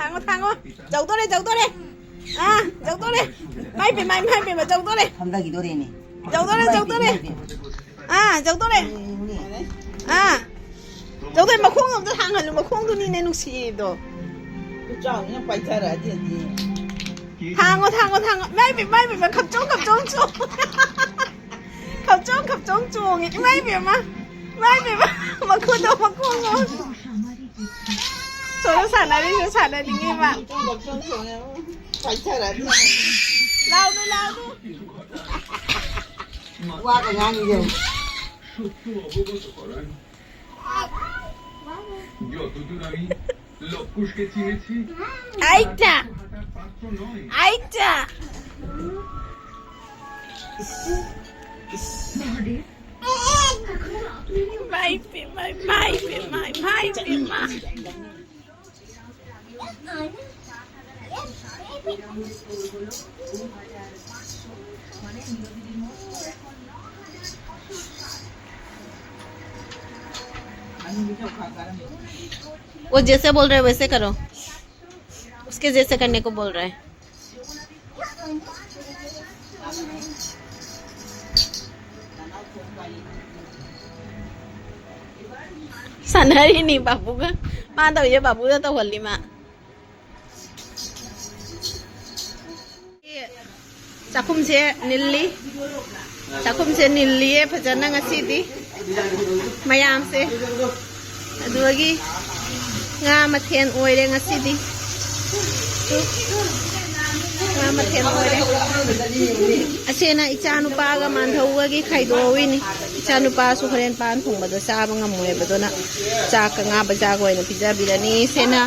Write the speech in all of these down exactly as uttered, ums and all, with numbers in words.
ꯊꯥꯡꯉꯣ, ꯊꯥꯡꯉꯣ꯫ ꯆꯧꯗꯣꯔꯦ, ꯆꯧꯗꯣꯔꯦ꯫ ꯑꯥ, ꯆꯧꯗꯣꯔꯦ꯫ ꯃꯥꯏ ꯄꯦꯝꯃ, ꯃꯥꯏ ꯄꯦꯝꯃ, ꯆꯧꯗꯣꯔꯦ꯫ ꯐꯝꯊꯈꯤꯗꯣꯔꯦꯅꯦ꯫ ꯆꯧꯗꯣꯔꯦ, ꯆꯧꯗꯣꯔꯦ꯫ ꯏꯃꯥꯏ ꯄꯦꯝꯃ꯫ ꯑꯥ, ꯆꯧꯗꯣꯔꯦ꯫ ꯑꯥ꯫ ꯆꯧꯗꯣꯔꯦ, ꯃꯈꯣꯡ ꯑꯝꯇ ꯊꯥꯡꯍꯜꯂꯨ, ꯃꯈꯣꯡꯗꯨꯅꯤꯅꯦ ꯅꯨꯡꯁꯤꯌꯦꯗꯣ꯫ ꯈꯨꯠꯆꯥꯎꯁꯤꯅ ꯄꯥꯏꯊꯔꯛꯑꯗꯤ꯫ ꯊꯥꯡꯉꯣ, ꯊꯥꯡꯉꯣ, ꯊꯥꯡꯉꯣ꯫ ꯃꯥꯏ ꯄꯦꯝꯃ, ꯃꯥꯏ ꯄꯦꯝꯃ, ꯈꯞꯆꯣꯡ, ꯈꯞꯆꯣꯡ ꯆꯣꯡꯉꯦ꯫ ꯈꯞꯆꯣꯡ, ꯈꯞꯆꯣꯡ ꯆꯣꯡꯉꯦ꯫ ꯏꯃꯥꯏ ꯄꯦꯝꯃ, ꯏꯃꯥꯏ ꯄꯦꯝꯃ꯫ ꯃꯈꯨꯠꯇꯣ, ꯃꯈꯣꯡꯗꯣ꯫ ꯁꯣꯝꯗ ꯁꯥꯟꯅꯔꯤꯁꯦ ꯁꯥꯟꯅꯅꯤꯡꯉꯤꯕ꯫ ꯄꯥꯏꯊꯔꯛꯑꯅꯤ꯫ ꯂꯥꯎꯅꯨ, ꯂꯥꯎꯅꯨ꯫ ꯋꯥꯒ ꯉꯥꯡꯉꯤꯁꯦ꯫ ꯑꯩꯇ! ꯑꯩꯇ! ꯏꯃꯥꯏ ꯄꯦꯝꯃ, ꯏꯃꯥꯏ ꯄꯦꯝꯃ, ꯏꯃꯥꯏ ꯄꯦꯝꯃ꯫ वो जैसे बोल रहे वैसे करो, उसके जैसे करने को बोल रहा है। ꯁꯥꯟꯅꯔꯤꯅꯤ ꯕꯥꯕꯨꯒ꯫ ꯃꯥ ꯇꯧꯔꯤꯁꯦ ꯕꯥꯕꯨꯗ ꯇꯧꯍꯜꯂꯤ ꯃꯥ꯫ ꯆꯥꯛꯈꯨꯝꯁꯦ ꯅꯤꯜꯂꯤ꯫ ꯆꯥꯛꯈꯨꯝꯁꯦ ꯅꯤꯜꯂꯤꯌꯦ ꯐꯖꯅ ꯉꯁꯤꯗꯤ ꯃꯌꯥꯝꯁꯦ꯫ ꯑꯗꯨꯗꯒꯤ ꯉꯥ ꯃꯊꯦꯜ ꯑꯣꯏꯔꯦ ꯉꯁꯤꯗꯤ꯫ ꯉꯥ ꯃꯊꯦꯜ ꯑꯣꯏꯔꯦ꯫ ꯑꯁꯤꯅ ꯏꯆꯥ ꯅꯨꯄꯥꯒ ꯃꯥꯟꯙꯧꯒꯒꯤ ꯈꯥꯏꯗꯣꯛꯍꯧꯔꯤꯅꯤ꯫ ꯏꯆꯥ ꯅꯨꯄꯥꯁꯨ ꯍꯣꯔꯦꯟ ꯄꯥꯟ ꯊꯣꯡꯕꯗꯣ ꯆꯥꯕ ꯉꯝꯃꯣꯏꯕ, ꯑꯗꯨꯅ ꯆꯥꯛꯀ ꯉꯥ ꯕꯖꯥꯒ ꯑꯣꯏꯅ ꯄꯤꯖꯕꯤꯔꯅꯤ꯫ ꯁꯤꯅ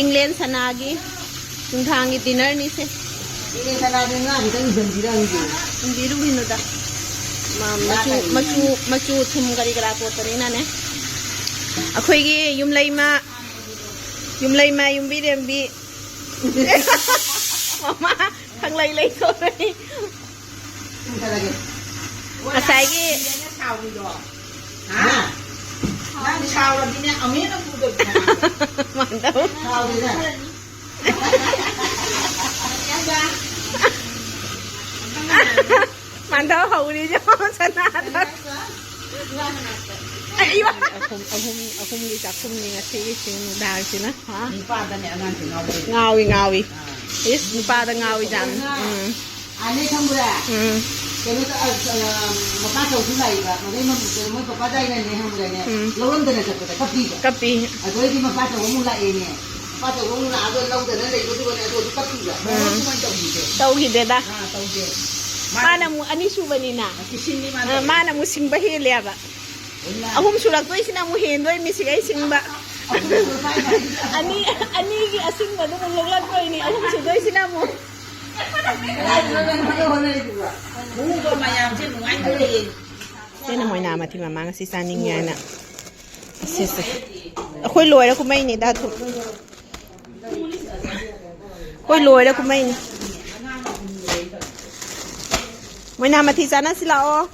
ꯏꯪꯂꯦꯟ ꯁꯅꯥꯒꯤ ꯅꯨꯡꯗꯥꯡꯒꯤ ꯗꯤꯅꯔꯅꯤꯁꯦ꯫ ꯏꯅꯦ ꯁꯅꯥꯗꯤ ꯉꯥ ꯈꯤꯇꯪ ꯎꯖꯟꯕꯤꯔꯝꯒꯦ꯫ ꯎꯝꯕꯤꯔꯨꯒꯤꯅꯨꯗ꯫ ꯃ-, ꯃꯆꯨ, ꯃꯆꯨ, ꯃꯆꯨ ꯊꯨꯝ ꯀꯔꯤ ꯀꯔꯥ ꯇꯣꯠꯄꯅꯤꯅꯅꯦ꯫ ꯑꯩꯈꯣꯏꯒꯤ ꯌꯨꯝꯂꯩꯃ, ꯌꯨꯝꯂꯩꯃ ꯌꯨꯝꯕꯤꯔꯦꯝꯕꯤ꯫ ꯃꯃꯥ ꯈꯪꯂꯩ ꯂꯩꯊꯣꯔꯛꯏ꯫ ꯏꯁꯤꯡ ꯊꯛꯑꯒꯦ꯫ ꯉꯁꯥꯏꯒꯤ ꯁꯥꯎꯔꯤꯗꯣ꯫ ꯍꯥ? ꯅꯪ ꯁꯥꯎꯔꯗꯤꯅꯦ, ꯑꯃꯨꯛ ꯍꯦꯟꯅ ꯐꯨꯗꯣꯏꯅꯦ꯫ ꯃꯥꯟꯗꯧ꯫ ꯁꯥꯎꯔꯤꯔ? ꯍꯟꯗꯛ ꯍꯧꯔꯤꯁꯦ ꯁꯅꯥꯗ꯫ ꯑꯩ ꯋꯥ- ꯑꯍꯨꯝ ꯑꯍꯨꯝ ꯑꯍꯨꯝꯒꯤ ꯆꯥꯛꯈꯨꯝꯅꯤ ꯉꯁꯤꯒꯤ ꯁꯤ ꯅꯨꯡꯗꯥꯡꯁꯤꯅ꯫ ꯍꯥ? ꯅꯨꯄꯥꯗꯅꯦ ꯑꯉꯥꯡꯁꯦ ꯉꯥꯎꯕ꯫ ꯉꯥꯎꯏ ꯉꯥꯎꯏ꯫ ꯏꯁ, ꯅꯨꯄꯥꯗ ꯉꯥꯎꯏ ꯖꯥꯠꯅꯤ꯫ ꯎꯝ꯫ ꯑꯥꯅꯦ ꯈꯪꯕ꯭ꯔꯥ? ꯎꯝ꯫ ꯀꯩꯅꯣ ꯇ- ꯑ, ꯑ, ꯃꯄꯥ ꯆꯧꯁꯨ ꯂꯥꯛꯏꯕ ꯃꯣꯏ ꯃ- ꯀꯩꯅꯣ ꯃꯣꯏ ꯄꯄꯥꯗꯥꯏꯅꯅꯦ ꯈꯪꯕ꯭ꯔꯥꯅꯦ? ꯎꯝ꯫ ꯂꯧꯔꯝꯗꯅ ꯆꯠꯄꯗ ꯀꯞꯄꯤꯕ꯫ ꯀꯞꯄꯤ꯫ ꯑꯗꯨꯗꯩꯗꯤ ꯃꯄꯥ ꯆꯧꯕ ꯑꯃꯨꯛ ꯂꯥꯛꯑꯦꯅꯦ꯫ ꯃꯄꯥ ꯆꯧꯕ ꯑꯃꯨꯛ ꯂꯥꯛꯑꯒ ꯂꯧꯗꯅ ꯂꯩꯕꯗꯨꯒꯅꯦ ꯑꯗꯨ ꯑꯗꯨ ꯀꯞꯄꯤꯕ꯫ ꯎꯝ꯫ ꯃꯣꯏ ꯀꯃꯥꯏꯅ ꯇꯧꯈꯤꯒꯦ? ꯇꯧꯈꯤꯗꯦꯗ꯫ ꯑꯥ, ꯇꯧꯗꯦ꯫ ꯃꯥꯅ ꯑꯃꯨꯛ ꯑꯅꯤꯁꯨꯕꯅꯤꯅ꯫ ꯁꯤꯁꯤꯡꯅꯤ ꯃꯥꯅ ꯑ, ꯇꯧꯔꯤꯁꯦ꯫ ꯃꯥꯅ ꯑꯃꯨꯛ ꯁꯤꯡꯕ ꯍꯦꯜꯂꯦꯕ꯫ ꯑꯍꯨꯝ ꯁꯨꯔꯛꯇꯣꯏꯁꯤꯅ ꯑꯃꯨꯛ ꯍꯦꯟꯗꯣꯏ ꯃꯤꯁꯤꯒ ꯑꯩ ꯁꯤꯡꯕ꯫ ꯑꯅꯤ ꯑꯅꯤꯒꯤ ꯑꯁꯤꯡꯕꯗꯨ ꯑꯃꯨꯛ ꯂꯣꯛꯂꯛꯇꯣꯏꯅꯤ ꯑꯍꯨꯝ ꯁꯨꯗꯣꯏꯁꯤꯅ ꯑꯃꯨꯛ꯫ ꯃꯌꯥꯝꯁꯦ ꯅꯨꯡꯉꯥꯏꯇ꯭ꯔꯦ꯫ ꯑꯩꯅ ꯃꯣꯏꯅꯥ ꯃꯊꯤ ꯃꯃꯥ ꯉꯁꯤ ꯆꯥꯅꯤꯡꯉꯦ ꯍꯥꯏꯅ꯫ ꯑꯁꯤꯁꯦ ꯑꯩꯈꯣꯏ ꯂꯣꯏꯔ ꯀꯨꯝꯍꯩꯅꯤꯗ ꯑꯗꯨꯝ꯫ ꯑꯩꯈꯣꯏ ꯂꯣꯏꯔ ꯀꯨꯝꯍꯩꯅꯤ꯫ ꯃꯣꯏꯅꯥ ꯃꯊꯤ ꯆꯥꯅꯁꯤ ꯂꯥꯛꯑꯣ꯫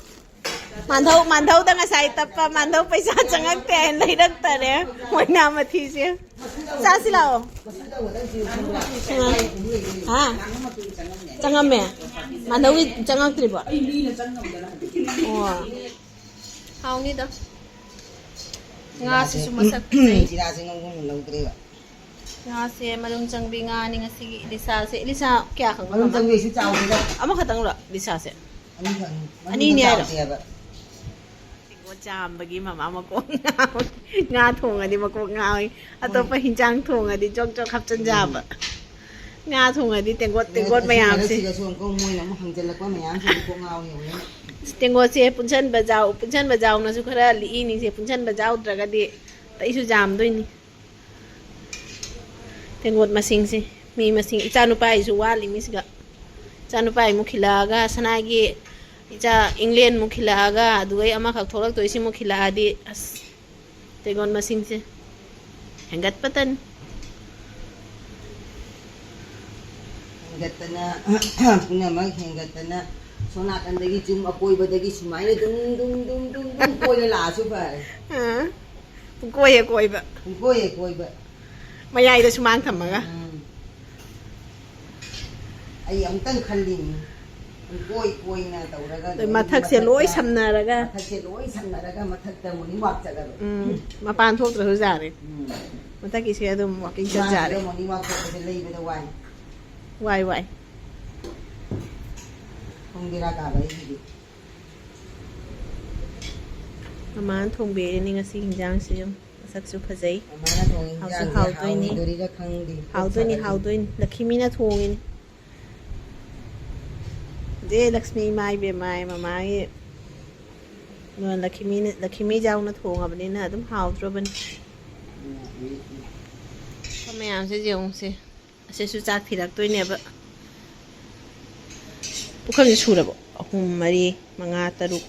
ꯃꯥꯟꯙꯧ ꯃꯥꯟꯙꯧꯗ ꯉꯁꯥꯏ ꯇꯞꯄ ꯃꯥꯟꯙꯧ ꯄꯩꯁꯥ ꯆꯪꯉꯛꯇꯦ ꯍꯥꯏꯅ ꯂꯩꯔꯛꯇꯔꯦ꯫ ꯃꯣꯏꯅꯥ ꯃꯊꯤꯁꯦ꯫ ꯆꯥꯁꯤ ꯂꯥꯛꯑꯣ꯫ ꯍꯥ? ꯆꯪꯉꯝꯃꯦ꯫ ꯃꯥꯟꯙꯧꯒꯤ ꯆꯪꯉꯛꯇ꯭ꯔꯤꯕꯣ? ꯑꯣ꯫ ꯍꯥꯎꯅꯤꯗ꯫ ꯉꯥꯁꯤꯁꯨ ꯃꯁꯛ ꯐꯖꯩ꯫ ꯆꯤꯔꯥꯁꯦ ꯉꯧꯕ ꯑꯃꯨꯛ ꯂꯧꯗ꯭ꯔꯦꯕ꯫ ꯉꯥꯁꯦ ꯃꯔꯨꯝ ꯆꯪꯕꯤ ꯉꯥꯅꯤ ꯉꯁꯤꯒꯤ ꯏꯂꯤꯁꯥꯁꯦ꯫ ꯏꯂꯤꯁꯥ ꯀꯌꯥ ꯈꯪꯕ ꯃꯔꯨꯝ ꯃꯃꯥ? ꯆꯪꯕꯤꯁꯨ ꯆꯥꯎꯗꯦꯗ꯫ ꯑꯃꯈꯛꯇꯪꯂꯣ ꯏꯂꯤꯁꯥꯁꯦ? ꯑꯅꯤꯈꯛꯅꯤ꯫ ꯑꯅꯤꯅꯤ ꯃꯔꯨꯝꯗꯣ ꯍꯥꯏꯔꯣ? ꯆꯥꯎꯗꯦ ꯍꯥꯏꯕ꯫ ꯇꯦꯡꯀꯣꯠ ꯆꯥꯝꯕꯒꯤ ꯃꯃꯥ ꯃꯀꯣꯛ ꯉꯥꯎꯏ꯫ ꯉꯥ ꯊꯣꯡꯉꯗꯤ ꯃꯀꯣꯛ ꯉꯥꯎꯏ꯫ ꯑꯇꯣꯞꯄ ꯍꯣꯏ꯫ ꯍꯤꯟꯖꯥꯡ ꯊꯣꯡꯉꯗꯤ ꯖꯣꯛ ꯖꯣꯛ ꯍꯥꯞꯆꯤꯟꯖꯕ꯫ ꯎꯝ꯫ ꯉꯥ ꯊꯣꯡꯉꯗꯤ ꯇꯦꯡꯀꯣꯠ ꯇꯦꯡꯀꯣꯠ ꯑꯁꯤ ꯃꯌꯥꯝꯁꯦ꯫ ꯃꯔꯛꯁꯤꯗꯁꯨ ꯑꯃꯨꯛꯀ ꯃꯣꯏꯅ ꯑꯃꯨꯛ ꯍꯪꯖꯤꯜꯂꯛꯄ ꯃꯌꯥꯝꯁꯤꯗꯤ ꯀꯣꯛ ꯉꯥꯎ ꯌꯦꯡꯉꯨꯅꯦ꯫ ꯇꯦꯡꯀꯣꯠꯁꯦ ꯄꯨꯟꯁꯟꯕ ꯖꯥꯎ-, ꯄꯨꯟꯁꯟꯕ ꯖꯥꯎꯅꯁꯨ ꯈꯔ ꯂꯤꯛꯏꯅꯤꯁꯦ꯫ ꯄꯨꯟꯁꯟꯕ ꯌꯥꯎꯗ꯭ꯔꯒꯗꯤ ꯑꯇꯩꯁꯨ ꯌꯥꯝꯗꯣꯏꯅꯤ꯫ ꯇꯦꯡꯀꯣꯠ ꯃꯁꯤꯡꯁꯦ, ꯃꯤ ꯃꯁꯤꯡ, ꯏꯆꯥ ꯅꯨꯄꯥꯒꯤꯁꯨ ꯋꯥꯠꯂꯤꯃꯤ ꯁꯤꯒ꯫ ꯏꯆꯥ ꯅꯨꯄꯥꯒꯤ ꯑꯃꯨꯛ ꯈꯤꯜꯂꯛꯑꯒ, ꯁꯅꯥꯒꯤ ꯏꯆꯥ ꯏꯪꯂꯦꯟ ꯑꯃꯨꯛ ꯈꯤꯜꯂꯛꯑꯒ, ꯑꯗꯨꯒꯩ ꯑꯃꯈꯛ ꯊꯣꯛꯂꯛꯇꯣꯏꯁꯤ ꯑꯃꯨꯛ ꯈꯤꯜꯂꯛꯑꯗꯤ, ꯑꯁ, ꯇꯦꯡꯀꯣꯠ ꯃꯁꯤꯡꯁꯦ ꯍꯦꯟꯒꯠꯄꯇꯅꯤ꯫ ꯍꯦꯟꯒꯠꯇꯅ, ꯄꯨꯝꯅꯃꯛ ꯍꯦꯟꯒꯠꯇꯅ, ꯁꯣꯝ ꯅꯥꯀꯟꯗꯒꯤ ꯌꯨꯝ ꯑꯀꯣꯏꯕꯗꯒꯤ ꯁꯨꯃꯥꯏꯅ ꯗꯨꯝ, ꯗꯨꯝ, ꯗꯨꯝ, ꯗꯨꯝ, ꯗꯨꯝ ꯀꯣꯏꯔ ꯂꯥꯛꯑꯁꯨ ꯐꯔꯦ꯫ ꯑꯥ, ꯄꯨꯡꯀꯣꯏ ꯍꯦꯛ ꯀꯣꯏꯕ꯫ ꯄꯨꯡꯀꯣꯏ ꯍꯦꯛ ꯀꯣꯏꯕ꯫ ꯃꯌꯥꯏꯗ ꯁꯨꯃꯥꯡ ꯊꯝꯃꯒ꯫ ꯎꯝ꯫ ꯑꯩ ꯑꯃꯨꯛꯇꯪ ꯈꯜꯂꯤꯅꯤ꯫ ꯀꯣꯏ ꯀꯣꯏꯅ ꯇꯧꯔꯒ ꯑꯗꯩ ꯃꯊꯛꯁꯦ ꯂꯣꯏ ꯁꯝꯅꯔꯒ ꯃꯊꯛꯁꯦ ꯂꯣꯏ ꯁꯝꯅꯔꯒ ꯃꯊꯛꯇ ꯃꯣꯔꯅꯤꯡ ꯋꯥꯛ ꯆꯠꯂꯕ꯫ ꯎꯝ, ꯃꯄꯥꯟ ꯊꯣꯛꯇ꯭ꯔꯁꯨ ꯌꯥꯔꯦ꯫ ꯎꯝ꯫ ꯃꯊꯛꯀꯤꯁꯦ ꯑꯗꯨꯝ ꯋꯥꯛꯀꯤꯡ ꯆꯠ ꯌꯥꯔꯦ꯫ ꯃꯣꯔꯅꯤꯡ ꯋꯥꯛ ꯆꯠꯄꯁꯦ ꯂꯩꯕꯗ ꯋꯥꯏ꯫ ꯋꯥꯏ ꯋꯥꯏ꯫ ꯈꯣꯡ ꯕꯦꯔꯥ ꯀꯥꯕ ꯑꯩꯒꯤꯗꯤ꯫ ꯃꯃꯥꯅ ꯊꯣꯡꯕꯤꯔꯤꯅꯤ ꯉꯁꯤ ꯍꯤꯟꯖꯥꯡꯁꯤ꯫ ꯌꯦꯡꯉꯨ, ꯃꯁꯛꯁꯨ ꯐꯖꯩ꯫ ꯃꯃꯥꯅ ꯊꯣꯡꯉꯤ ꯍꯥꯎꯁꯨ ꯍꯤꯟꯖꯥꯡꯁꯦ ꯍꯥꯎꯗꯣꯏꯅꯤ꯫ ꯍꯥꯎꯗꯣꯔꯤꯔꯥ ꯈꯪꯗꯦ꯫ ꯍꯥꯎꯗꯣꯏꯅꯤ, ꯍꯥꯎꯗꯣꯏꯅꯤ꯫ ꯂꯛꯈꯤꯃꯤꯅ ꯊꯣꯡꯉꯤꯅꯤ꯫ ꯖꯦ ꯂꯛꯁꯃꯤ ꯏꯃꯥ ꯏꯕꯦꯝꯃ, ꯃꯃꯥꯒꯤ ꯂꯛꯈꯤꯃꯤꯅ, ꯂꯛꯈꯤꯃꯤ ꯌꯥꯎꯅ ꯊꯣꯡꯉꯕꯅꯤꯅ ꯑꯗꯨꯝ ꯍꯥꯎꯗ꯭ꯔꯣꯕꯅꯤ꯫ ꯃꯌꯥꯝꯁꯦ ꯌꯦꯡꯉꯨꯁꯦ꯫ ꯑꯁꯤꯁꯨ ꯆꯥꯛ ꯊꯤꯔꯛꯇꯣꯏꯅꯦꯕ꯫ ꯄꯨꯈꯝꯁꯦ ꯁꯨꯔꯕꯣ? ꯑꯍꯨꯝ, ꯃꯔꯤ, ꯃꯉꯥ, ꯇꯔꯨꯛ꯫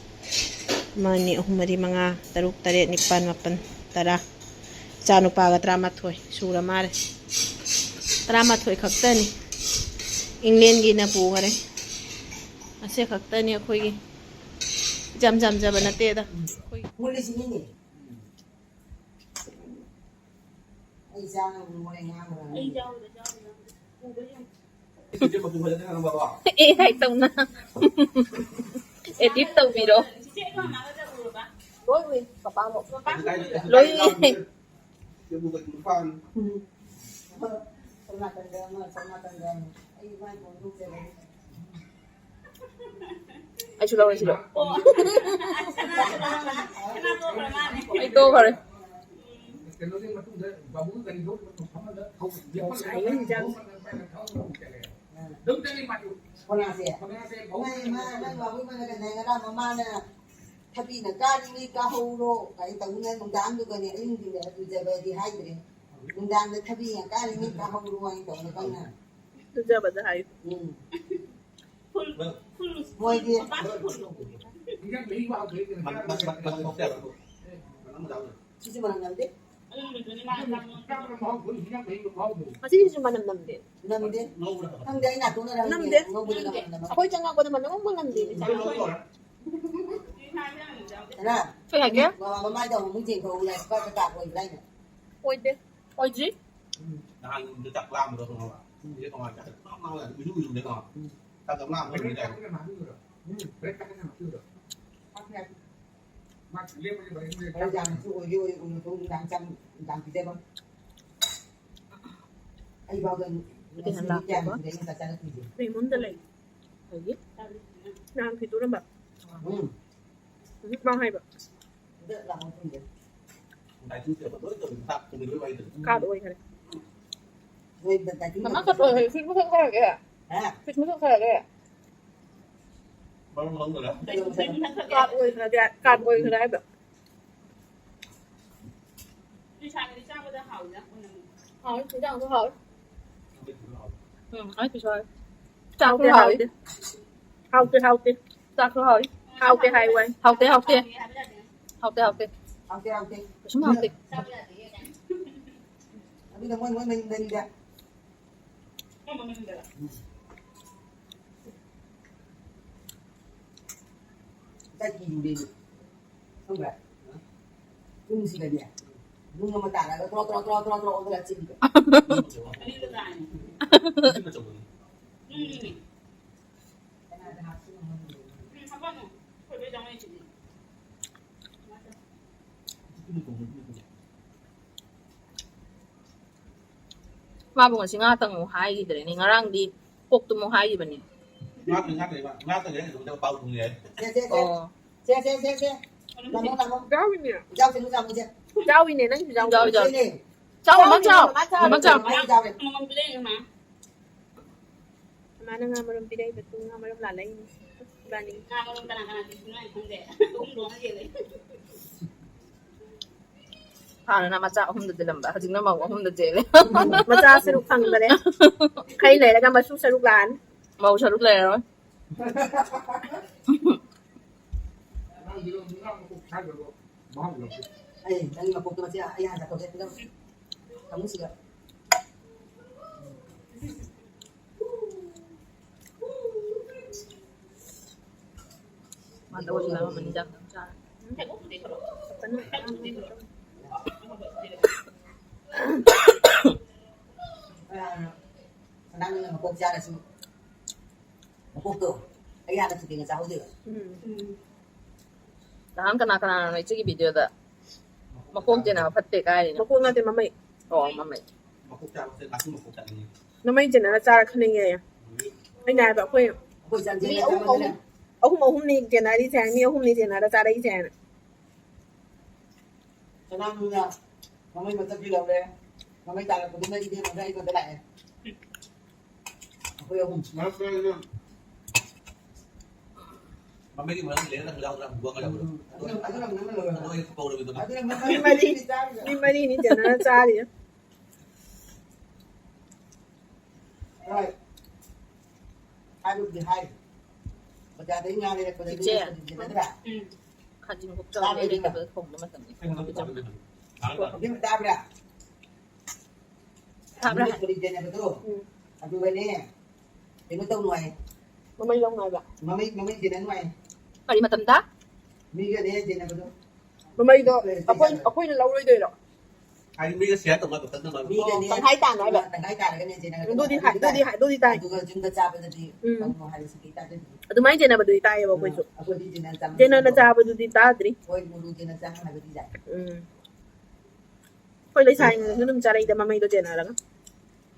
ꯑꯃ, ꯑꯅꯤ, ꯑꯍꯨꯝ, ꯃꯔꯤ, ꯃꯉꯥ, ꯇꯔꯨꯛ, ꯇꯔꯦꯠ, ꯅꯤꯄꯥꯜ, ꯃꯥꯄꯜ, ꯇꯔꯥ꯫ ꯏꯆꯥ ꯅꯨꯄꯥꯒ ꯇꯔꯥꯃꯥꯊꯣꯏ ꯁꯨꯔ ꯃꯥꯜꯂꯦ꯫ ꯇꯔꯥꯃꯥꯊꯣꯏ ꯈꯛꯇꯅꯤ꯫ ꯏꯪꯂꯦꯟꯒꯤꯅ ꯄꯨꯈꯔꯦ꯫ ꯑꯁꯤ ꯈꯛꯇꯅꯤ ꯑꯩꯈꯣꯏꯒꯤ꯫ ꯏꯆꯝ ꯆꯝꯖꯕ ꯅꯠꯇꯦꯗ꯫ ꯑꯩꯈꯣꯏ ꯃꯨꯜꯂꯤꯁꯤꯅꯤꯅꯦ꯫ ꯑꯩ ꯆꯥꯅꯕ ꯃꯣꯔꯦ ꯉꯥꯡꯕ꯭ꯔꯥ? ꯑꯦ ꯑꯥꯏ ꯇꯧꯅ ꯑꯦꯗꯤꯠ ꯇꯧꯕꯤꯔꯣ꯫ ꯂꯣꯏ ꯎꯏ ꯄꯄꯥ ꯑꯃꯨꯛ꯫ ꯂꯣꯏ ꯎꯏ꯫ ꯁꯣꯝ ꯅꯥꯀꯟꯗ ꯑꯃ, ꯁꯣꯝ ꯅꯥꯀꯟꯗ ꯑꯃ꯫ ꯑꯩ ꯏꯃꯥ ꯏꯇꯣꯝ ꯊꯣꯛꯆꯔꯦ꯫ ꯑꯩꯁꯨ ꯂꯧꯔꯦ ꯁꯤꯗ꯫ ꯑꯩ ꯇꯣꯛꯈ꯭ꯔꯦ꯫ ꯀꯩꯅꯣꯒꯤ ꯃꯇꯨꯡꯗ ꯕꯥꯕꯨꯒꯤ ꯒꯥꯔꯤꯗꯣ ꯐꯝꯍꯜꯂ ꯊꯧ-, ꯂꯦꯞꯍꯜꯂꯒ ꯊꯧꯍꯜꯂꯒ ꯄꯥꯏꯔꯒ ꯊꯧꯔꯒ ꯑꯃꯨꯛ ꯆꯠꯂꯦ꯫ ꯑꯗꯨꯝ ꯆꯠꯂꯤ ꯃꯥꯁꯨ꯫ ꯁꯣꯅꯥꯁꯦ꯫ ꯁꯣꯅꯥꯁꯦ ꯃꯧ ꯅꯪ ꯏꯃꯥ, ꯅꯪ ꯕꯥꯕꯨꯒꯤ ꯃꯅꯥꯛꯇ ꯂꯩꯔꯒ ꯃꯃꯥꯅ ꯊꯕꯤꯅ ꯀꯥꯔꯤꯉꯩ ꯀꯥꯍꯧꯔꯣ ꯀꯥꯏꯅ ꯇꯧꯗꯅ ꯅꯨꯡꯗꯥꯡꯗꯨꯒꯅꯦ ꯑꯌꯨꯛ ꯅꯨꯡꯊꯤꯟꯗ ꯂꯨꯖꯕꯗꯤ ꯍꯥꯏꯗ꯭ꯔꯦ꯫ ꯅꯨꯡꯗꯥꯡꯗ ꯊꯕꯤꯅ ꯀꯥꯔꯤꯉꯩ ꯀꯥꯍꯧꯔꯣ ꯍꯥꯏꯅ ꯇꯧꯅ ꯈꯪꯅ꯫ ꯂꯨꯖꯕꯗ ꯍꯥꯏ꯫ ꯎꯝ꯫ ꯃꯣꯏꯗꯤ ꯃꯅꯝ ꯃꯍꯤ ꯃꯍꯥꯎ ꯊꯣꯛꯏꯗꯅ꯫ ꯃꯅꯝ ꯃꯍꯥꯎ ꯊꯣꯛꯇꯦ ꯍꯥꯏꯕ꯫ ꯃꯅꯝ ꯃꯍꯥꯎ ꯊꯣꯛꯇꯦ꯫ ꯁꯤꯁꯨ ꯃꯅꯝ ꯅꯝꯗꯦ꯫ ꯆꯥꯕꯗ ꯃꯍꯥꯎ ꯊꯣꯛꯏ, ꯍꯤꯟꯖꯥꯡ ꯃꯍꯤꯒ ꯃꯍꯥꯎ ꯊꯣꯛꯏ꯫ ꯉꯁꯤꯒꯤꯁꯨ ꯃꯅꯝ ꯅꯝꯗꯦ꯫ ꯅꯝꯗꯦ꯫ ꯉꯧꯕꯗ ꯈꯛꯇ꯫ ꯈꯪꯗꯦ, ꯑꯩ ꯅꯥꯇꯣꯟꯅꯔ ꯈꯪꯗꯦ꯫ ꯅꯝꯗꯦ꯫ ꯉꯧꯕꯗꯤ ꯀꯃꯥꯏꯅ ꯅꯝꯃꯛꯀꯦ? ꯑꯩꯈꯣꯏ ꯆꯪꯉꯛꯄꯗ ꯃꯅꯝ ꯑꯃꯨꯛ ꯅꯝꯗꯦ꯫ ꯉꯧꯔꯦ꯫ ꯍꯦꯔꯥ, ꯀꯩ ꯍꯥꯏꯒꯦ? ꯃꯃꯥꯏꯗꯣ ꯑꯃꯨꯛ ꯌꯦꯡꯊꯣꯛꯎ, ꯂꯥꯏꯁ ꯄꯥꯛꯀ ꯇꯥꯛꯄ ꯑꯣꯏꯕ꯭ꯔꯥ ꯍꯥꯏꯅ꯫ ꯑꯣꯏꯗꯦ꯫ ꯑꯣꯏꯗ꯭ꯔꯤ꯫ ꯅꯍꯥꯟ ꯌꯨꯝꯗ ꯆꯥꯛ ꯂꯥꯝꯕꯗꯣ ꯈꯪꯉꯕ? ꯁꯤꯗ ꯀꯃꯥꯏꯅ ꯆꯥꯛ ꯂꯥꯝ ꯂꯥꯝ ꯂꯥꯝ ꯎꯏꯔꯨ ꯎꯏꯔꯨꯅꯦ ꯈꯪꯉꯕ? ꯆꯥꯛ ꯆꯥꯝꯃꯉꯥ ꯑꯃ ꯂꯣꯏꯔꯦ꯫ ꯎꯝ, ꯕ꯭ꯔꯦꯛ ꯀꯟꯅ ꯃꯆꯨꯗꯣ꯫ ꯃꯥ ꯂꯦꯞꯄꯗꯤ ꯐꯩ, ꯃꯣꯏ ꯈꯔ ꯌꯥꯝꯅꯁꯨ ꯑꯣꯏꯒꯦ ꯑꯣꯏꯒꯦ, ꯅꯨꯡꯗꯥꯡ ꯆꯥꯛ ꯅꯨꯡꯗꯥꯡ ꯄꯤꯖꯕ꯫ ꯑꯩ ꯐꯥꯎꯗ ꯉꯁꯤ ꯅꯨꯃꯤꯠ ꯀꯌꯥꯅꯤ ꯁꯨꯔꯦ ꯑꯩꯅ ꯆꯥꯛ ꯆꯥꯔꯛꯇ꯭ꯔꯤꯁꯦ꯫ ꯂꯩꯉꯣꯟꯗ ꯂꯩ꯫ ꯀꯩꯒꯤ? ꯅꯍꯥꯟ ꯐꯤ ꯇꯨꯔꯝꯕ꯫ ꯎꯝ꯫ ꯍꯧꯖꯤꯛ ꯃꯥ ꯍꯥꯏꯕ꯫ ꯍꯟꯗꯛ ꯂꯥꯛꯄ ꯀꯨꯏꯔꯦ꯫ ꯗꯥꯏꯇꯤꯡ ꯇꯧꯕ ꯂꯣꯏ ꯇꯧꯔꯤ, ꯆꯥꯛ ꯊꯣꯡꯕ ꯂꯣꯏ ꯋꯥꯏꯗꯅ꯫ ꯀꯥꯔꯠ ꯑꯣꯏꯈꯔꯦ꯫ ꯅꯣꯏ ꯗꯥꯏꯇꯤꯡ ꯃꯃꯥ ꯇꯧꯕ ꯀꯥꯔꯠ ꯑꯣꯏꯈꯔꯦ, ꯐꯤꯁ ꯃꯨꯊꯠꯈ꯭ꯔꯒꯦ꯫ ꯍꯥ? ꯐꯤꯁ ꯃꯨꯊꯠꯈ꯭ꯔꯒꯦ꯫ ꯃꯔꯝ ꯈꯪꯗꯔꯦ꯫ ꯀꯥꯔꯠ ꯑꯣꯏꯈ꯭ꯔꯒꯦ, ꯀꯥꯔꯠ ꯑꯣꯏꯈ꯭ꯔꯦ ꯍꯥꯏꯕ꯫ ꯂꯤꯁꯥꯒꯤꯗꯤ ꯆꯥꯕꯗ ꯍꯥꯎꯋꯤꯗ, ꯑꯣꯏꯅ꯫ ꯍꯥꯎꯋꯤ, ꯏꯟꯖꯥꯡꯁꯨ ꯍꯥꯎꯋꯤ꯫ ꯎꯝ, ꯑꯩ ꯄꯤꯁꯨ ꯍꯥꯎꯋꯤ꯫ ꯆꯥꯛꯁꯨ ꯍꯥꯎꯇꯦ, ꯍꯥꯎꯋꯤ꯫ ꯍꯥꯎꯇꯦ꯫ ꯍꯥꯎꯇꯦ, ꯍꯥꯎꯇꯦ꯫ ꯆꯥꯛꯁꯨ ꯍꯥꯎꯋꯤ꯫ ꯍꯥꯎꯇꯦ ꯍꯥꯏꯌꯨ ꯍꯥꯏ꯫ ꯍꯥꯎꯇꯦ, ꯍꯥꯎꯇꯦ꯫ ꯍꯥꯎꯇꯦ, ꯍꯥꯎꯇꯦ꯫ ꯍꯥꯎꯇꯦ, ꯍꯥꯎꯇꯦ꯫ ꯀꯩꯁꯨꯝ ꯍꯥꯎꯇꯦ꯫ ꯆꯥꯕ ꯌꯥꯗꯦ ꯀꯥꯏꯅ꯫ ꯑꯗꯨꯅ ꯃꯣꯏ, ꯃꯣꯏ ꯃꯌꯨꯝꯗꯅꯤꯗ꯫ ꯃꯣꯏ ꯃꯌꯨꯝꯗꯔ? ꯎꯝ꯫ ꯆꯠꯈꯤꯕꯅꯦ꯫ ꯈꯪꯕ꯭ꯔꯥ? ꯌꯨꯝꯁꯤꯗꯅꯦ, ꯅꯨꯡ ꯑꯃ ꯇꯥꯔꯒ ꯇ꯭ꯔꯣ, ꯇ꯭ꯔꯣ, ꯇ꯭ꯔꯣ, ꯇ꯭ꯔꯣ, ꯇ꯭ꯔꯣ ꯑꯣꯜꯂꯒ ꯆꯦꯟꯈꯤꯕ꯫ ꯃꯅꯤꯡꯗ ꯇꯥꯏꯅꯦ꯫ ꯎꯝ꯫ ꯀꯅꯥꯗ ꯍꯥꯞꯇꯣꯏꯅꯣ ꯈꯪꯗꯦ꯫ ꯎꯝ, ꯍꯥꯞꯄꯝꯃꯣ꯫ ꯑꯩꯈꯣꯏ ꯂꯣꯏ ꯆꯪꯉꯛꯏꯁꯤꯗꯤ꯫ ꯃꯥꯕꯨ ꯉꯁꯤ ꯉꯥꯇꯪ ꯑꯃꯨꯛ ꯍꯥꯏꯈꯤꯗ꯭ꯔꯦꯅꯦ꯫ ꯉꯔꯥꯡꯗꯤ ꯀꯣꯛꯇꯨ ꯑꯃꯨꯛ ꯍꯥꯏꯈꯤꯕꯅꯤ꯫ ꯉꯥꯇꯪ, ꯉꯥꯇꯪ, ꯉꯥꯇꯪ ꯂꯩꯔꯒ ꯑꯗꯨꯝ ꯄꯥꯎ ꯄꯨꯡ ꯌꯥꯏ꯫ ꯁꯦ, ꯁꯦ, ꯁꯦ꯫ ꯑꯣ꯫ ꯁꯦ, ꯁꯦ, ꯁꯦ, ꯁꯦ꯫ ꯂꯥꯛꯑꯣ, ꯂꯥꯛꯑꯣ꯫ ꯌꯥꯎꯔꯤꯅꯦ꯫ ꯌꯥꯎꯁꯦ, ꯌꯥꯎꯁꯦ꯫ ꯌꯥꯎꯔꯤꯅꯦ, ꯅꯪꯁꯨ ꯌꯥꯎ꯫ ꯌꯥꯎ, ꯌꯥꯎ꯫ ꯁꯤꯅꯦ꯫ ꯆꯥꯎ, ꯃꯃꯥ, ꯆꯥꯎ꯫ ꯃꯃꯥ, ꯆꯥꯎ꯫ ꯃꯃꯥ, ꯆꯥꯎ꯫ ꯃꯃꯥ, ꯄꯤꯔꯛꯏꯅꯦ, ꯃꯥ꯫ ꯃꯃꯥꯅ ꯉꯥ ꯃꯔꯨꯝ ꯄꯤꯔꯛꯏꯕ, ꯇꯨ ꯉꯥ ꯃꯔꯨꯝ ꯂꯥꯜꯂꯛꯏꯅꯦ꯫ ꯏꯕꯥꯅꯤ꯫ ꯉꯥ ꯃꯔꯨꯝ ꯀꯅꯥ ꯀꯅꯥ ꯄꯤꯔꯛꯄꯅꯣ ꯑꯩ ꯈꯪꯗꯦ꯫ ꯑꯍꯨꯝ ꯂꯣꯟꯅ ꯌꯦꯜꯂꯦ꯫ ꯍꯥꯟꯅꯅ ꯃꯆꯥ ꯑꯍꯨꯝꯗ ꯆꯦꯜꯂꯝꯕ, ꯍꯧꯖꯤꯛꯅ ꯃꯧ ꯑꯍꯨꯝꯗ ꯆꯦꯜꯂꯦ꯫ ꯃꯆꯥ ꯁꯔꯨꯛ ꯐꯪꯗꯔꯦ꯫ ꯈꯩ ꯂꯩꯔꯒ ꯃꯁꯨ ꯁꯔꯨꯛ ꯂꯥꯛꯑꯅꯤ꯫ ꯃꯧ ꯁꯔꯨꯛ ꯂꯩꯔꯔꯣꯏ꯫ ꯑꯩ ꯅꯪꯒꯤ ꯃꯀꯣꯛꯇꯣ ꯃꯆꯦ, ꯑꯩ ꯍꯥꯟꯅ ꯇꯧꯖꯦ꯫ ꯐꯃꯨꯡꯁꯤꯗ꯫ ꯃꯥ ꯇꯧꯔꯁꯨ ꯂꯥꯛꯑꯝꯃꯅꯤ, ꯆꯥꯛ ꯆꯥꯔ꯫ ꯅꯪꯅ ꯃꯀꯣꯛ ꯆꯥꯔꯁꯨ꯫ ꯃꯀꯣꯛꯇꯣ ꯑꯩ ꯍꯥꯟꯅ ꯊꯨꯗꯦꯡꯅ ꯆꯥꯍꯧꯗꯣꯏꯕ꯫ ꯅꯍꯥꯟ ꯀꯅꯥ ꯀꯅꯥꯅꯣ ꯏꯆꯦꯒꯤ ꯚꯤꯗꯤꯑꯣꯗ ꯃꯈꯣꯡ ꯆꯦꯟꯅꯕ ꯐꯠꯇꯦ ꯀꯥꯏꯔꯤꯅꯣ? ꯃꯈꯣꯡ ꯅꯠꯇꯦ, ꯃꯃꯩ꯫ ꯑꯣ, ꯃꯃꯩ꯫ ꯃꯀꯣꯛ ꯆꯥꯕꯁꯦ ꯀꯥꯁꯨ ꯃꯀꯣꯛ ꯆꯥꯅꯤꯡꯉꯦ꯫ ꯃꯃꯩ ꯆꯦꯟꯅꯔ ꯆꯥꯔ ꯈꯟꯅꯤꯡꯉꯦ꯫ ꯑꯩꯅ ꯍꯥꯏꯕ ꯑꯩꯈꯣꯏ ꯑꯩꯈꯣꯏ ꯆꯥꯟꯁꯦ ꯃꯤ ꯑꯍꯨꯝ ꯑꯍꯨꯝ ꯑꯍꯨꯝ ꯑꯍꯨꯝꯅꯤ ꯆꯦꯟꯅꯔꯤꯁꯦ ꯍꯥꯏ, ꯃꯤ ꯑꯍꯨꯝꯅꯤ ꯆꯦꯟꯅꯔ ꯆꯥꯔꯛꯏꯁꯦ ꯍꯥꯏꯅ꯫ ꯁꯅꯥꯅꯨꯅ ꯃꯃꯩ ꯃꯊꯛꯀꯤ ꯂꯧꯔꯦ꯫ ꯃꯃꯩ ꯇꯥꯔꯛꯄꯗꯨꯅ ꯏꯕꯦꯝꯃꯒ ꯑꯩꯉꯣꯟꯗ ꯂꯥꯛꯑꯦ꯫ ꯑꯩꯈꯣꯏ ꯑꯍꯨꯝ꯫ ꯃꯔꯛꯇ ꯑꯩꯅ ꯃꯃꯩꯒꯤ ꯃꯔꯝ ꯂꯩꯔꯒ ꯌꯥꯎꯗ꯭ꯔꯥ? ꯍꯪꯕ ꯑꯃ ꯌꯥꯎꯕꯗꯣ꯫ ꯑꯗꯨ ꯑꯗꯨꯅ ꯅꯪꯅ ꯂꯧꯔꯕ? ꯑꯗꯨ ꯑꯩ ꯀꯧꯔꯕꯗꯣ꯫ ꯑꯗꯨꯅ ꯃꯃꯩ ꯃꯤ ꯃꯔꯤ, ꯆꯥꯔꯤꯕ꯫ ꯃꯤ ꯃꯔꯤꯅꯤ ꯆꯦꯟꯅꯔ ꯆꯥꯔꯤ꯫ ꯍꯣꯏ꯫ ꯍꯥꯏꯕꯕꯨꯗꯤ ꯍꯥꯏ꯫ ꯕꯖꯥꯔꯗꯩ ꯉꯥ ꯂꯩꯔꯛꯄꯗ ꯏꯆꯦ꯫ ꯅꯠꯇ꯭ꯔꯥ? ꯎꯝ꯫ ꯈꯥꯖꯤꯡ ꯈꯣꯛꯆꯥꯎ ꯆꯥꯕꯩꯗꯨꯅ? ꯂꯩꯔꯛꯄꯗ ꯊꯣꯡꯕ ꯃꯇꯝꯗ꯫ ꯏꯕꯦꯝꯃ ꯇꯥꯕ꯭ꯔꯥ? ꯇꯥꯕ꯭ꯔꯥ? ꯃꯃꯤꯠ ꯐꯨꯔꯤ ꯆꯦꯟꯅꯕꯗꯣ? ꯎꯝ꯫ ꯑꯗꯨꯒꯅꯦ, ꯀꯩꯅꯣ ꯇꯧꯅꯨ ꯍꯥꯏ꯫ ꯃꯃꯩ ꯂꯧꯅꯨ ꯍꯥꯏꯕ? ꯃꯃꯩ, ꯃꯃꯩ ꯆꯦꯟꯅꯅꯨ ꯍꯥꯏ꯫ ꯀꯔꯤ ꯃꯇꯝꯗ? ꯃꯤꯒꯅꯦ ꯆꯦꯟꯅꯕꯗꯣ꯫ ꯃꯃꯩꯗꯣ ꯑꯩꯈꯣꯏ, ꯑꯩꯈꯣꯏꯅ ꯂꯧꯔꯣꯏꯗꯣꯏꯔꯣ? ꯍꯥꯏꯗꯤ ꯃꯤꯒ share ꯇꯧꯅꯕ ꯈꯛꯇꯪ ꯅꯠꯇꯕ꯫ ꯃꯤꯒꯅꯦ ꯇꯪꯈꯥꯏ ꯇꯥꯅ ꯍꯥꯏꯕ? ꯇꯪꯈꯥꯏ ꯇꯥꯔꯒꯅꯦ ꯆꯦꯟꯅꯒꯗꯕ꯫ ꯑꯗꯨꯗꯤ ꯍꯥꯏ-, ꯑꯗꯨꯗꯤ ꯍꯥꯏ-, ꯑꯗꯨꯗꯤ ꯇꯥꯏ꯫ ꯑꯗꯨꯒ ꯌꯨꯝꯗ ꯆꯥꯕꯗꯗꯤ ꯎꯝ꯫ ꯇꯧꯅꯨ ꯍꯥꯏꯕꯁꯤꯗꯤ ꯇꯥꯗꯦ꯫ ꯑꯗꯨꯃꯥꯏꯅ ꯆꯦꯟꯅꯕꯗꯨꯗꯤ ꯇꯥꯏꯌꯦꯕ ꯑꯩꯈꯣꯏꯁꯨ꯫ ꯑꯩꯈꯣꯏꯗꯤ ꯆꯦꯟꯅ ꯆꯥꯕ ꯆꯦꯟꯅꯅ ꯅꯠꯇꯦ꯫ ꯆꯥꯕꯗꯨꯗꯤ ꯇꯥꯗ꯭ꯔꯤ꯫ ꯍꯣꯏ, ꯃꯣꯔꯣꯛ ꯆꯦꯟꯅ ꯆꯥꯕ ꯍꯥꯏꯕꯗꯤ ꯌꯥꯏ꯫ ꯎꯝ꯫ ꯑꯩꯈꯣꯏ ꯂꯩꯁꯥꯔꯤꯉꯩꯗꯁꯨ ꯑꯗꯨꯝ ꯆꯥꯔꯛꯏꯗ ꯃꯃꯩꯗꯣ ꯆꯦꯟꯅꯔꯒ꯫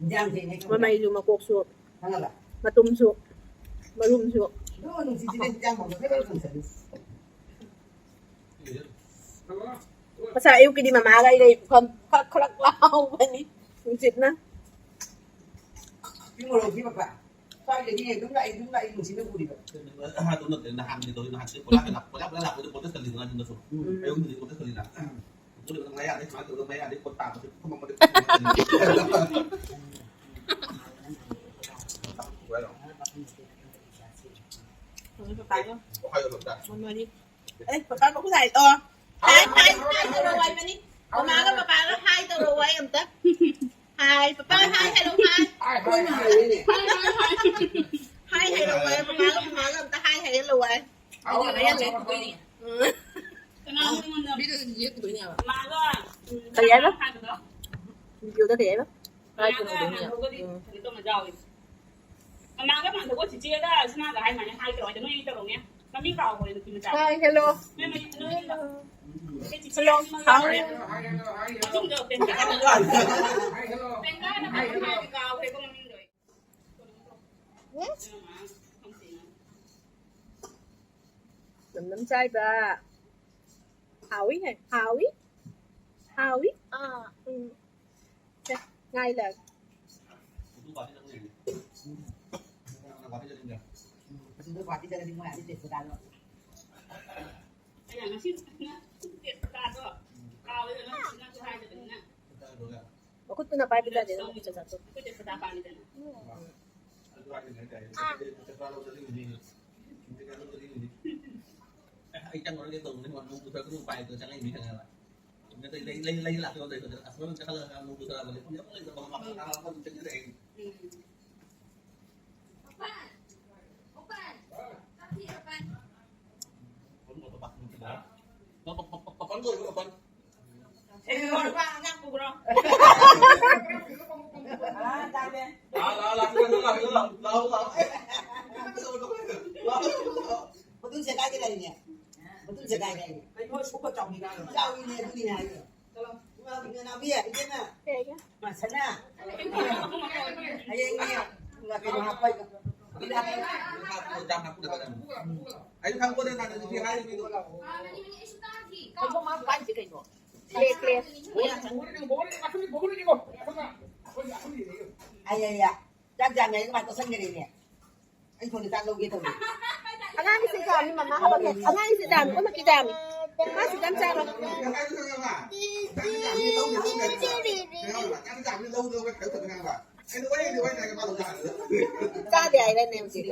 ꯏꯟꯖꯥꯡꯁꯦ ꯍꯦꯛ ꯈꯪꯕ꯭ꯔꯥ? ꯃꯃꯩꯁꯨ, ꯃꯀꯣꯛꯁꯨ, ꯈꯪꯉꯕ? ꯃꯇꯨꯝꯁꯨ, ꯃꯔꯨꯝꯁꯨ꯫ ꯑꯗꯨꯒ ꯅꯨꯡꯁꯤꯠꯁꯤꯅ ꯏꯟꯖꯥꯡ ꯃꯪꯒꯜ ꯈꯔ ꯈꯔ ꯀꯪꯁꯜꯂꯤ꯫ ꯉꯁꯥꯏ ꯑꯌꯨꯛꯀꯤꯗꯤ ꯃꯃꯥꯒ ꯑꯩꯒ ꯄꯨꯈꯝ ꯈꯔ ꯈꯔ ꯂꯥꯎꯕꯅꯤ ꯅꯨꯡꯁꯤꯠꯅ꯫ ꯁꯤ ꯃꯣꯔꯣꯛꯁꯤ ꯄꯥꯄꯥ꯫ ꯁ꯭ꯋꯥꯏꯗꯒꯤ ꯑꯗꯨꯝ ꯂꯥꯛꯏ, ꯑꯗꯨꯝ ꯂꯥꯛꯏ, ꯅꯨꯡꯁꯤꯠꯅ ꯄꯨꯔꯤꯕ꯫ ꯑꯗꯨ ꯅꯠꯇꯦ, ꯅꯍꯥꯟꯒꯤꯗꯣ, ꯅꯍꯥꯟ ꯀꯣꯏꯂꯥ ꯀꯣꯏꯂꯥ ꯂꯥꯛꯄꯗꯣ ꯄꯣꯠꯇ ꯆꯜꯂꯤꯗꯅ ꯌꯨꯝꯗꯁꯨ꯫ ꯎꯝ꯫ ꯑꯌꯨꯛꯇꯗꯤ ꯄꯣꯠꯇ ꯆꯜꯂꯤꯗꯅ꯫ ꯄꯨꯔꯤꯕ ꯃꯌꯥꯗꯩ ꯁꯨꯃꯥꯏꯅ ꯇꯧꯔꯒ ꯃꯌꯥꯗꯩ ꯄꯣꯠ ꯇꯥꯕꯁꯦ ꯄꯨꯈꯝ ꯑꯃꯗ ꯄꯨꯈꯝ ꯑꯃꯗ ꯆꯜꯂꯤ꯫ ꯄꯥꯄꯥꯒ꯫ ꯍꯥꯏꯌꯣ, ꯄꯥꯄꯥ꯫ ꯃꯣꯟ ꯃꯔꯤ꯫ ꯑꯦ, ꯄꯥꯄꯥ ꯃꯈꯨꯠ ꯍꯥꯏ꯫ ꯑꯣ꯫ ꯍꯥꯏ, ꯍꯥꯏ, ꯍꯥꯏ ꯇꯧꯔꯣ ꯍꯥꯏꯕꯅꯤ꯫ ꯃꯃꯥꯒ ꯄꯥꯄꯥꯒ ꯍꯥꯏ ꯇꯧꯔꯣ ꯍꯥꯏ ꯑꯝꯇ꯫ ꯍꯥꯏ, ꯄꯥꯄꯥ ꯍꯥꯏ ꯍꯥꯏꯔꯣ, ꯍꯥꯏ꯫ ꯍꯥꯏ, ꯍꯥꯏ, ꯍꯥꯏ, ꯍꯥꯏ꯫ ꯍꯥꯏ ꯍꯥꯏꯔꯣ ꯍꯥꯏ, ꯃꯃꯥꯒ ꯃꯃꯥꯒ ꯑꯝꯇ ꯍꯥꯏ ꯍꯥꯏꯍꯜꯂꯣ ꯍꯥꯏ꯫ ꯑꯗꯨꯅ ꯍꯦꯟꯅ ꯎꯝ꯫ ꯀꯅꯥꯅꯣ ꯑꯩꯉꯣꯟꯗ ꯃꯥꯒ, ꯎꯝ, ꯀꯔꯤ ꯍꯥꯏꯕ? ꯍꯥꯏꯕꯗꯣ? ꯚꯤꯗꯤꯑꯣꯗ ꯀꯔꯤ ꯍꯥꯏꯕ? ꯃꯥꯒ ꯀꯅꯥ ꯀꯩꯅꯣꯗꯣ ꯎꯝ꯫ ꯀꯩꯅꯣ ꯇꯧꯅ ꯌꯥꯎꯋꯦ꯫ ꯃꯃꯥꯡꯗ ꯃꯥꯡꯗꯀꯣ ꯆꯤꯆꯦꯒ ꯁꯅꯥꯒ ꯍꯥꯏ ꯃꯥꯅꯦ ꯍꯥꯏ ꯇꯧꯔꯣꯏꯗ ꯅꯣꯏ ꯇꯧꯔꯧꯅꯦ꯫ ꯃꯃꯤꯡ ꯀꯥꯎꯈ꯭ꯔꯦ ꯅꯨꯄꯤ ꯃꯆꯥ꯫ Hi, hello. ꯅꯣꯏ ꯃꯔꯤ ꯅꯣꯏ ꯆꯤꯆꯦ ꯍꯜꯂꯣ, ꯃꯃꯤꯡ ꯍꯥꯎ꯫ ꯀꯥꯎꯈ꯭ꯔꯦ꯫ ꯑꯗꯨꯝꯗꯣ ꯄꯦꯟꯀꯥꯅ ꯄꯦꯟꯀꯥꯅ ꯀꯥꯎꯈ꯭ꯔꯦꯀꯣ ꯃꯃꯤꯡꯗꯣ ꯑꯩ꯫ ꯅꯝ ꯅꯝ ꯆꯥꯏꯕ꯫ ꯍꯥꯎꯏ ꯍꯦ, ꯍꯥꯎꯏ꯫ ꯍꯥꯎꯏ꯫ ꯑꯥ, ꯎꯝ꯫ ꯁꯦ, ꯉꯥꯏ ꯂꯥꯛ꯫ ꯑꯗꯨꯗ ꯒꯨꯍꯥꯇꯤ ꯆꯠꯅꯤꯡꯗ꯭ꯔꯥ? ꯑꯗꯨꯗ ꯒꯨꯍꯥꯇꯤ ꯆꯠꯂꯗꯤ ꯃꯣꯏ ꯑꯥꯗ ꯇꯦꯖꯄꯇꯥꯗꯣ꯫ ꯑꯩꯅ ꯉꯁꯤ ꯇꯦꯖꯄꯇꯥꯗꯣ ꯀꯥꯎꯋꯦꯗ ꯅꯪ, ꯅꯪꯁꯨ ꯍꯥꯏꯗꯕꯅꯤꯅ꯫ ꯃꯈꯨꯠꯇꯨꯅ ꯄꯥꯏꯕ ꯌꯥꯗꯦ, ꯅꯪ ꯈꯨꯠꯇ ꯆꯠꯇꯣ꯫ ꯑꯩꯈꯣꯏ ꯇꯦꯖꯄꯇꯥ ꯄꯥꯜꯂꯤꯗꯅ꯫ ꯑꯗꯨ ꯍꯥꯏꯗꯤ ꯀꯩ ꯍꯥꯏꯇꯥꯔꯦ, ꯇꯦꯖꯄꯇꯥ ꯂꯧ ꯆꯠꯅꯤꯡꯉꯤꯅꯤ꯫ ꯇꯦꯖꯄꯇꯥ ꯂꯧ ꯆꯠꯅꯤꯡꯉꯤꯅꯤ꯫ ꯑꯦ, ꯑꯩ ꯆꯪꯉꯨꯔꯒꯦ ꯇꯧꯕꯅꯤ, ꯅꯣꯡ ꯄꯨꯊꯣꯔꯛꯀꯅꯨ ꯎꯄꯥꯏ ꯂꯩꯇ ꯆꯪꯉꯛꯏꯅꯤ ꯈꯪꯉꯦꯕ꯫ ꯂꯩ, ꯂꯩ, ꯂꯩ ꯂꯥꯛꯀꯦ ꯇꯧꯔ ꯑꯁꯣꯝꯗ ꯆꯠꯈꯠꯂꯒ ꯅꯣꯡ ꯄꯨꯊꯣꯔꯛꯑꯕꯅꯤ꯫ ꯄꯨꯡ ꯑꯃ ꯂꯩꯕ ꯃꯃꯥ ꯃꯄꯥ ꯇꯥꯔꯒ ꯑꯗꯨꯝ ꯆꯠꯈꯤꯗ꯭ꯔꯦ ꯑꯩ꯫ ꯄꯥꯄꯟ ꯂꯣꯏꯔꯕꯣ, ꯄꯥꯄꯟ? ꯑꯦ, ꯂꯣꯏꯔꯕ, ꯑꯉꯥꯡ ꯄꯨꯈ꯭ꯔꯣ? ꯂꯥꯛꯑꯣ, ꯂꯥꯛꯑꯣ, ꯂꯥꯛꯑꯣ, ꯂꯥꯛꯑꯣ, ꯂꯥꯛꯑꯣ, ꯂꯥꯛꯑꯣ, ꯂꯥꯛꯑꯣ, ꯂꯥꯛꯑꯣ꯫ ꯃꯇꯨꯡ ꯁꯦꯒꯥꯏꯒꯦ ꯂꯩꯔꯤꯅꯦ꯫ ꯃꯇꯨꯡ ꯁꯦꯒꯥꯏꯒꯦ ꯂꯩꯔꯤꯅꯦ꯫ ꯀꯩꯅꯣ ꯁꯨꯄꯔ ꯆꯥꯎꯕꯤꯅ? ꯆꯥꯎꯕꯤꯅꯦ, ꯑꯗꯨꯒꯤꯅꯦ ꯍꯥꯏꯁꯦ꯫ ꯆꯠꯂꯣ, ꯏꯃꯥ, ꯏꯃꯥ, ꯏꯃꯥ, ꯏꯕꯦꯝꯃ꯫ ꯀꯩꯒꯤ? ꯃꯥ ꯁꯅꯥ꯫ ꯍꯌꯦꯡꯅꯦ, ꯀꯩꯅꯣ ꯍꯥꯞꯄꯣꯏ꯫ ꯑꯩꯁꯨ ꯈꯪꯄꯣꯠꯇꯦ, ꯅꯍꯥꯟ ꯅꯨꯄꯤ ꯍꯥꯏꯔꯤꯕ ꯃꯤꯗꯣ꯫ ꯀꯩꯅꯣ ꯃꯥ ꯄꯥꯏꯁꯦ ꯀꯩꯅꯣ? Play, play. ꯑꯩ, ꯑꯩ, ꯑꯩ꯫ ꯆꯥꯛ ꯆꯥꯅ ꯑꯩ ꯀꯃꯥꯏꯅ ꯇꯧꯁꯟꯈ꯭ꯔꯦꯅꯦ? ꯑꯩ ꯁꯣꯝꯗ ꯆꯥꯛ ꯂꯧꯒꯦ ꯇꯧꯔꯤ꯫ ꯑꯉꯥꯡꯒꯤꯁꯦ ꯌꯥꯝꯃꯤ, ꯃꯃꯥ ꯍꯥꯄꯛꯀꯦ꯫ ꯑꯉꯥꯡꯒꯤꯁꯦ ꯌꯥꯝꯃꯤ, ꯄꯨꯝꯅꯃꯛꯀꯤ ꯌꯥꯝꯃꯤ꯫ ꯃꯥꯁꯨ ꯌꯥꯝ ꯆꯥꯔꯣ꯫ ꯆꯥꯗꯦ ꯍꯥꯏꯔꯅꯦ ꯍꯧꯖꯤꯛ꯫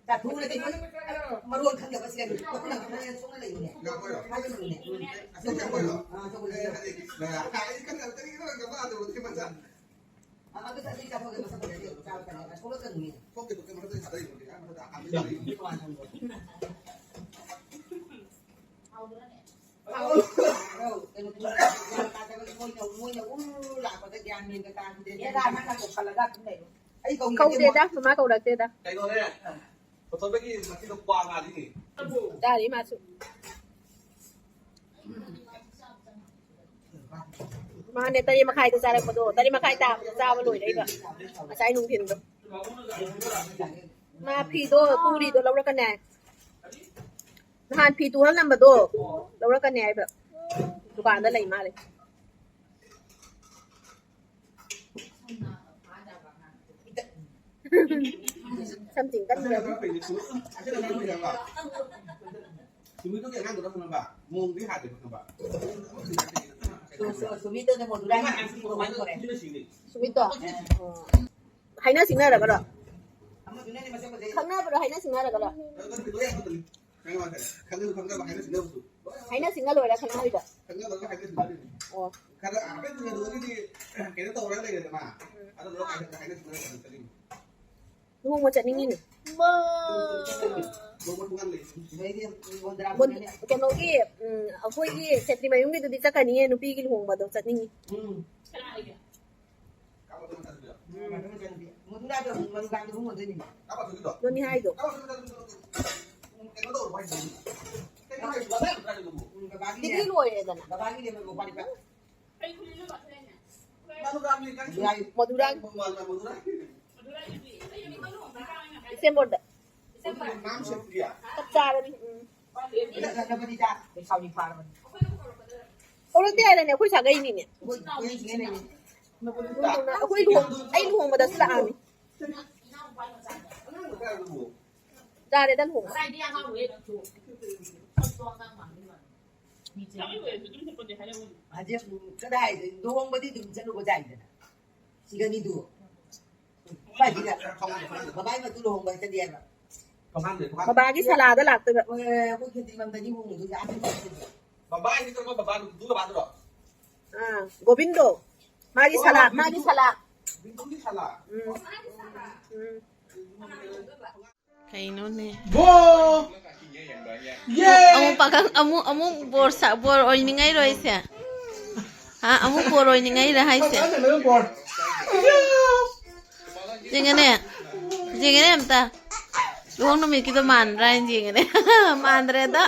ꯆꯥꯊꯣꯛꯎꯔꯗꯤ ꯃꯔꯣꯟ ꯈꯪꯗꯕ ꯁꯤꯒꯗꯤ ꯃꯈꯨꯠꯅ ꯈꯪꯗꯅ ꯁꯣꯛꯅ ꯂꯩꯕꯅꯦ꯫ ꯍꯥꯏꯒꯅꯨꯅꯦ꯫ ꯑꯥ, ꯁꯣꯛꯅ ꯂꯩꯕꯅꯦ꯫ ꯑꯗꯨ ꯆꯥꯊꯣꯛꯑꯒ ꯃꯁꯛ ꯐꯖꯗꯦ꯫ ꯆꯥꯕ ꯇꯜꯂꯦ꯫ ꯊꯣꯛꯂꯛꯀꯅꯨꯅꯦ꯫ ꯇꯣꯉꯥꯟ ꯊꯝꯕ꯫ ꯍꯥꯎꯕ꯭ꯔꯥꯅꯦ? ꯍꯥꯎ꯫ ꯃꯣꯏꯅ ꯃꯣꯏꯅ ꯎꯔ ꯂꯥꯛꯄꯗ ꯒ꯭ꯌꯥꯟ ꯃꯦꯟꯒ ꯇꯥꯈꯤꯗꯦ꯫ ꯅꯦꯗꯥ, ꯅꯪꯅ ꯀꯧꯁꯜꯂꯒ ꯑꯗꯨꯝ ꯂꯩꯌꯨ꯫ ꯑꯩ ꯀꯧꯅꯤꯡꯗꯦ꯫ ꯀꯧꯗꯦꯗ, ꯃꯃꯥ ꯀꯧꯔꯛꯇꯦꯗ꯫ ꯀꯩꯅꯣꯅꯦ, ꯄꯨꯊꯣꯛꯄꯒꯤ ꯃꯁꯤꯡꯗꯣ ꯀ꯭ꯋꯥ ꯃꯥꯜꯂꯤꯅꯦ꯫ ꯆꯥꯔꯤ ꯃꯥꯁꯨ꯫ ꯃꯥꯅꯦ, ꯇꯔꯦꯠ ꯃꯈꯥꯏꯗ ꯆꯥꯔꯛꯄꯗꯣ, ꯇꯔꯦꯠ ꯃꯈꯥꯏ ꯇꯥꯕꯗ ꯆꯥꯕ ꯂꯣꯏꯔꯛꯏꯕ꯫ ꯉꯁꯥꯏ ꯅꯨꯡꯊꯤꯟꯗꯣ꯫ ꯃꯥ ꯐꯤꯗꯣ ꯇꯨꯔꯤꯗꯣ ꯂꯧꯔꯛꯀꯅꯦ ꯍꯥꯏ꯫ ꯅꯍꯥꯟ ꯐꯤ ꯇꯨꯍꯜꯂꯝꯕꯗꯣ ꯂꯧꯔꯛꯀꯅꯦ ꯍꯥꯏꯕ꯫ ꯗꯨꯀꯥꯟꯗ ꯂꯩ ꯃꯥꯜꯂꯦ꯫ ꯁꯝ ꯆꯤꯡ ꯀꯟꯕ꯭ꯔꯥ? ꯁꯨꯃꯤꯠꯇꯣ ꯀꯩ ꯑꯉꯥꯡꯗꯨꯅ ꯈꯪꯉꯕ? ꯃꯣꯡꯗꯤ ꯍꯥꯏꯗꯦꯕ ꯈꯪꯉꯕ? ꯁꯨꯃꯤꯠꯇꯨꯅꯦ ꯃꯣꯗꯨꯔꯥ ꯍꯥꯏꯁꯦ꯫ ꯁꯨꯃꯤꯠꯇꯣ? ꯑꯣ꯫ ꯍꯥꯏꯅ ꯁꯤꯡꯅꯔꯒꯔꯣ? ꯑꯃꯗꯨꯅꯅꯦ ꯃꯁꯛ ꯐꯖꯩ꯫ ꯈꯪꯅꯕꯔꯣ, ꯍꯥꯏꯅ ꯁꯤꯡꯅꯔꯒꯔꯣ? ꯈꯪꯅꯕ ꯈꯪꯅꯕ ꯍꯥꯏꯅ ꯁꯤꯡꯅꯕꯁꯨ꯫ ꯍꯥꯏꯅ ꯁꯤꯡꯅ ꯂꯣꯏꯔ ꯈꯪꯅꯔꯤꯕ? ꯈꯪꯅꯕꯒ ꯍꯥꯏꯅ ꯁꯤꯡꯅꯔꯤꯅꯤ꯫ ꯑꯣ꯫ ꯈꯔ ꯍꯥꯏꯐꯦꯠ ꯎꯅꯗꯕꯒꯤꯗꯤ ꯀꯩꯅꯣ ꯇꯧꯔꯒ ꯂꯩꯔꯦꯗꯅ꯫ ꯎꯝ꯫ ꯑꯗꯨ ꯂꯣꯏꯔ ꯍꯥꯏꯅ ꯁꯤꯡꯅꯔꯒ ꯆꯠꯂꯤꯅꯤ꯫ ꯂꯨꯍꯣꯡꯕ ꯆꯠꯅꯤꯡꯉꯤꯅꯦ꯫ ꯃꯣꯟ-, ꯀꯩꯅꯣꯒꯤ, ꯎꯝ, ꯑꯩꯈꯣꯏꯒꯤ ꯈꯦꯇ꯭ꯔꯤ ꯃꯌꯨꯝꯒꯤꯗꯨꯗꯤ ꯆꯠꯀꯅꯤꯌꯦ, ꯅꯨꯄꯤꯒꯤ ꯂꯨꯍꯣꯡꯕꯗꯣ ꯆꯠꯅꯤꯡꯉꯤ꯫ ꯎꯝ꯫ ꯅꯣꯅꯤ ꯍꯥꯏꯗꯣ꯫ ꯗꯤꯒ꯭ꯔꯤ ꯂꯣꯏꯔꯦꯗꯅ꯫ ꯃꯗꯨꯔꯥꯒꯤ꯫ ꯗꯤꯁꯦꯝꯕꯔꯗ꯫ ꯆꯞ ꯆꯥꯔꯅꯤ꯫ ꯎꯝ꯫ ꯍꯧꯔꯛꯇꯦ ꯍꯥꯏꯔꯅꯦ, ꯑꯩꯈꯣꯏ ꯁꯥꯒꯩꯅꯤꯅꯦ꯫ ꯑꯩꯈꯣꯏ ꯂꯨꯍꯣꯡ-, ꯑꯩ ꯂꯨꯍꯣꯡꯕꯗꯁꯨ ꯂꯥꯛꯑꯝꯃꯤ꯫ ꯌꯥꯔꯦꯗ ꯂꯨꯍꯣꯡꯕ꯫ ꯍꯧꯖꯤꯛ ꯀꯗꯥꯏꯗ ꯂꯨꯍꯣꯡꯕꯗꯤ ꯑꯗꯨꯝ ꯆꯠꯂꯨꯕ ꯌꯥꯏꯗꯅ꯫ ꯁꯤꯒꯅꯤꯗꯨ꯫ ꯕꯕꯥꯏ ꯃꯇꯨ ꯂꯨꯍꯣꯡꯕ ꯆꯠꯂꯤ ꯍꯥꯏꯕ꯫ ꯕꯕꯥꯒꯤ ꯁꯂꯥꯗ ꯂꯥꯛꯇꯣꯏꯕ꯫ ꯍꯣꯏ, ꯑꯩꯈꯣꯏ ꯈꯦꯇ꯭ꯔꯤ ꯂꯝꯗꯒꯤ ꯍꯣꯡꯉꯨꯗꯣꯏꯁꯦ, ꯑꯥ ꯈꯦꯇ꯭ꯔꯤ ꯂꯝꯗ꯫ ꯕꯕꯥꯒꯤ ꯅꯠꯇ꯭ꯔꯣ, ꯕꯕꯥ ꯅꯨꯄꯤꯗꯨ ꯕꯕꯥꯗꯨꯔꯣ? ꯑꯥ, ꯒꯣꯕꯤꯟꯗꯣ꯫ ꯃꯥꯒꯤ ꯁꯂꯥ, ꯃꯥꯒꯤ ꯁꯂꯥ꯫ ꯕꯤꯟꯗꯨꯒꯤ ꯁꯂꯥ꯫ ꯎꯝ꯫ ꯎꯝ꯫ ꯀꯩꯅꯣꯅꯦ? ꯕꯣ! ꯌꯦ! ꯑꯃꯨꯛ ꯄꯥꯈꯪ, ꯑꯃꯨꯛ, ꯑꯃꯨꯛ ꯕꯣꯔ ꯁꯥ-, ꯕꯣꯔ ꯑꯣꯏꯅꯤꯡꯉꯥꯏꯔꯣ ꯑꯩꯁꯦ? ꯑꯥ, ꯑꯃꯨꯛ ꯕꯣꯔ ꯑꯣꯏꯅꯤꯡꯉꯛꯏꯔꯥ ꯍꯥꯏꯁꯦ? ꯌꯦꯡꯉꯅꯦ, ꯌꯦꯡꯉꯅꯦ ꯑꯝꯇ꯫ ꯂꯨꯍꯣꯡ ꯅꯨꯃꯤꯠꯀꯤꯗꯣ ꯃꯥꯟꯕ꯭ꯔꯥ ꯍꯥꯏꯅ ꯌꯦꯡꯉꯅꯦ꯫ ꯃꯥꯟꯗ꯭ꯔꯦꯗ꯫